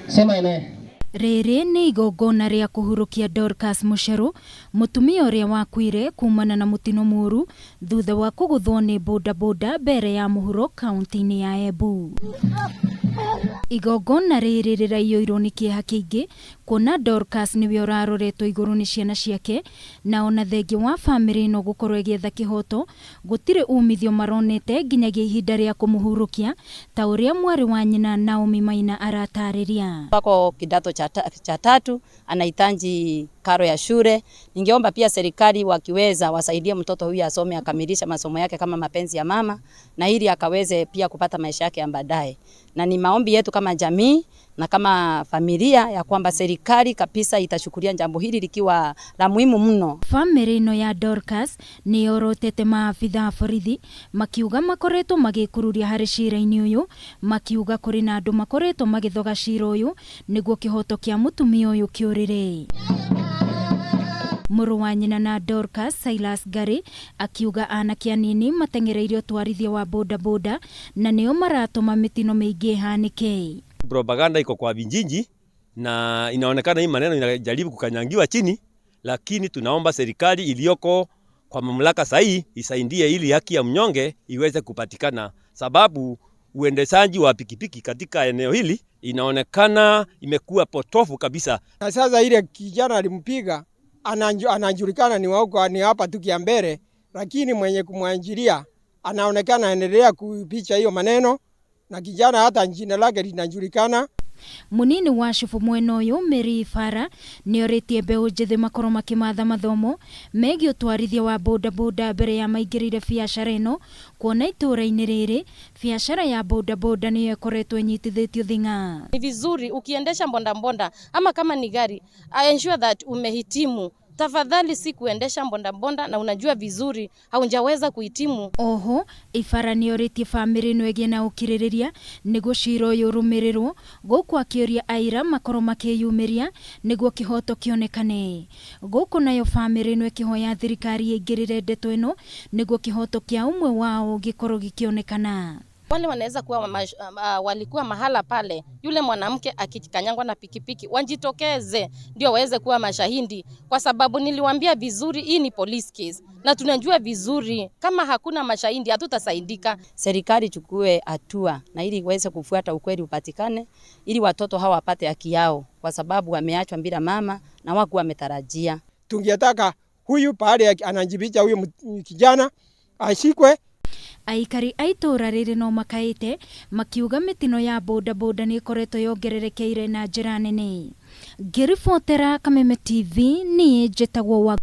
Sema amen. Rĩrĩ nĩ igongona rĩa kũhurũkia Dorcas Mucheru, mũtumia ũrĩa wakuire kumana na mũtino mũru thutha wa kũgũthwo nĩ bodaboda mbere ya mũhuro kaunti-inĩ ya Embu. Igongona rĩrĩ rĩraiyũirwo nĩ kĩeha kĩingĩ kuona Dorcas nĩwe ũraroretwo igũrũ nĩ ciana ciake, na ona thengia wa bamĩrĩ ĩno gũkorwo ĩgĩetha kĩhoto gũtirĩ umithio maronete nginyagia ihinda rĩa kũmũhurũkia, ta ũrĩa mwarĩ wa nyina Naomi Maina aratarĩria. Wako kidato cha tatu, anahitaji karo ya shule. Ningeomba pia serikali wakiweza wasaidie mtoto huyu asome akamilisha masomo yake kama mapenzi ya mama, na ili akaweze pia kupata maisha yake ya baadaye. Na ni maombi yetu kama jamii na kama familia ya kwamba serikali kabisa itachukulia jambo hili likiwa la muhimu mno. Bamĩrĩ ĩno ya Dorcas nĩ yorotete maabitha a borithi makiuga makoretwo magĩkururia harĩ cira-inĩ ũyũ, makiuga kũrĩ na andũ makoretwo magĩthoga cira ũyũ nĩguo kĩhoto kĩa mũtumia ũyũ kĩũrĩre. Mũrũ wa nyina na Dorcas, Silas Gary, akiuga anake anini mateng'ereirie ũtwarithia wa bodaboda na nĩo maratũma mĩtino mĩingĩ ĩhanĩke. Propaganda iko kwa vijiji na inaonekana hii maneno inajaribu kukanyangiwa chini, lakini tunaomba serikali iliyoko kwa mamlaka sahihi isaidie ili haki ya mnyonge iweze kupatikana, sababu uendeshaji wa pikipiki katika eneo hili inaonekana imekuwa potofu kabisa. Na sasa ile kijana alimpiga anajulikana ni wa huko, ni hapa tu Kiambere, lakini mwenye kumwanjilia anaonekana anaendelea kupicha hiyo maneno, na kijana hata jina lake linajulikana. Munini wa cubu mwena ũyũ Mary Fara nĩorĩtie mbeũ njĩthĩ makorwo makĩmatha mathomo megiĩ ũtwarithia wa bodaboda mbere ya maingĩrĩire biacara ĩno, kuona itũũra-inĩ rĩrĩ biacara ya bodaboda nĩyo ĩkoretwo ĩnyitithĩtio thing'a. Ni vizuri ukiendesha mbondambonda ama kama ni gari, I ensure that umehitimu. Tafadhali si kuendesha mbondambonda na unajua vizuri haujaweza kuhitimu. Oho Ibara nĩorĩtie bamĩrĩ ĩno ĩgĩe na ũkirĩrĩria nĩguo cira ũyũ ũrũmĩrĩrwo, gũkũ akĩũria aira makorwo makĩyumĩria nĩguo kĩhoto kĩonekane. Gũkũ nayo bamĩrĩ ĩno ĩkĩhoya thirikari ĩingĩrĩre ndeto ĩno nĩguo kĩhoto kĩa ũmwe wao gĩkorwo gĩkĩonekana. Wale wanaweza kuwa walikuwa mahala pale, yule mwanamke akikanyangwa na pikipiki wajitokeze ndio waweze kuwa mashahidi, kwa sababu niliwaambia vizuri hii ni police case na tunajua vizuri kama hakuna mashahidi hatutasaidika. Serikali ichukue hatua na ili iweze kufuata ukweli upatikane, ili watoto hawa wapate haki yao, kwa sababu wameachwa bila mama na hawakuwa wametarajia. Tungetaka huyu pahali anajificha huyu kijana ashikwe. Aikari a itũũra rĩrĩ no makaĩte makiuga mĩtino ya bodaboda nĩ ĩkoretwo yongererekeire na njĩra nene. Ngĩribotera Kameme TV, niĩ njĩtagwo wa